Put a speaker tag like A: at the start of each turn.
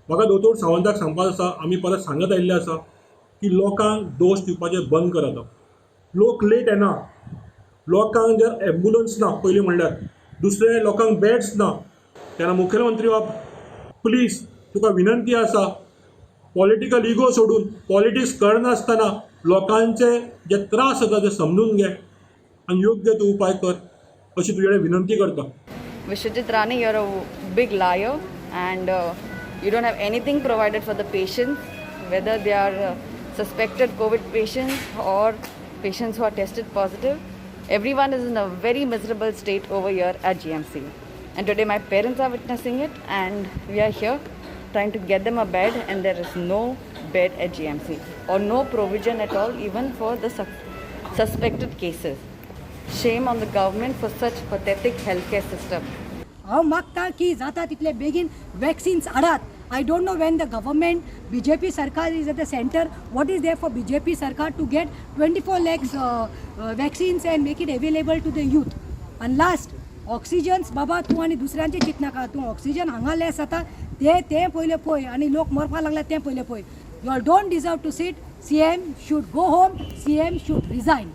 A: म्हाका दोतोर सावंताक सांगपाक आसा, आमी परत सांगत आयिल्ले आसा की लोकांक दोश दिवपाचें बंद कर. आतां लोक लेट येना, लोकांक जर एम्बुलन्स ना पयलीं म्हणल्यार, दुसरें लोकांक बेड्स ना. तेन्ना मुखेलमंत्री बाब, प्लीज तुका विनंती आसा, पॉलिटिकल इगो सोडून, पॉलिटिक्स करनासतना लोकांचे जे त्रास जाता ते समजून घे आनी योग्य तो उपाय कर, अशी तुजे कडेन विनंती करता.
B: Vishwajit Rane, you're a big liar and you don't have anything provided for the patients, whether they are suspected COVID patients or patients who are tested positive. Everyone is in a very miserable state over here at GMC. And today my parents are witnessing it and we are here trying to get them a bed, and there is no bed at GMC or no provision at all, even for the suspected cases. Shame on the government for such pathetic healthcare system.
C: हांव मागता की जाता तितले बेगीन vaccines हाडात. I don't know when the government, BJP सरकार is at the centre, what is there for BJP सरकार to get 24 lakhs vaccines and make it available to the youth. आनी last, oxygens बाबा, तूं आनी दुसऱ्यांचें चिंतनाका. तूं ऑक्सिजन हांगा less जाता ते तें पयलें पळय आनी लोक मरपाक लागला तें पयलें पळय. You all don't deserve to sit. CM should go home. CM should resign.